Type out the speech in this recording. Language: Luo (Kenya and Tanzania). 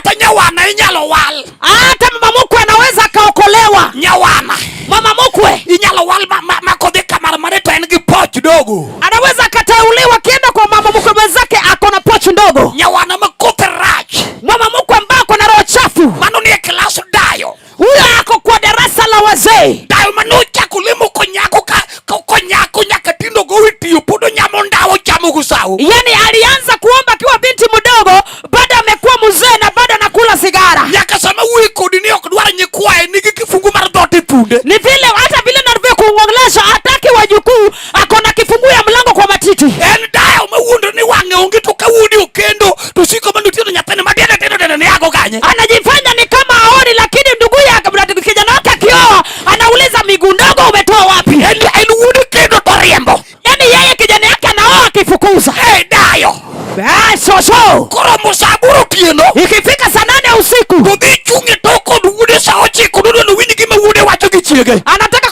Kata nyawana inyalo wal. Hata mama mkwe anaweza akaokolewa. Nyawana Mama mkwe inyalo wal ma, ma, ma kodhi kamar mare to en gi poch dogo. Anaweza akateuliwa, akienda kwa mama mkwe mwenzake ako na pochi ndogo. Nyawana ma kothe rach. Mama mkwe ambaye ako na roho chafu, Mano nie klas dayo. Huyo ako kwa darasa la wazee. Dayo manochako lemo konyako ka konyako nyaka tindo gowi tiyo pod onyamo ndawa ochamo gusau. Yaani alianza kuomba akiwa binti mdogo, bado amekuwa mzee na bado anakula sigara. Nyaka sama wuoyi kodi ni ok dwar nyikwaye nigi kifungu mar dhoot e thunde. Ni vile hata vile navyokuongelesha hataki wajukuu, ako na kifungu ya mlango kwa matiti. En dayo mawuondre ni wang'e onge to ka wuode okendo to siko mana otieno nyathine matiende tindo tindo ni yago kanye. Anajifanya ni kama aoni, lakini ndugu yake kijana wake akioa anauliza, miguu ndogo umetoa wapi? En wuode kendo to riembo. Yaani yeye kijana yake anaoa akifukuza. Hey, dayo. Ah, shosho. Koromo sa aboro otieno. Ikifika saa 8 ya usiku to dhi chung' e tok od wuode sa 9 dodwa nowinj gima wuode wacho gi chiege. Anataka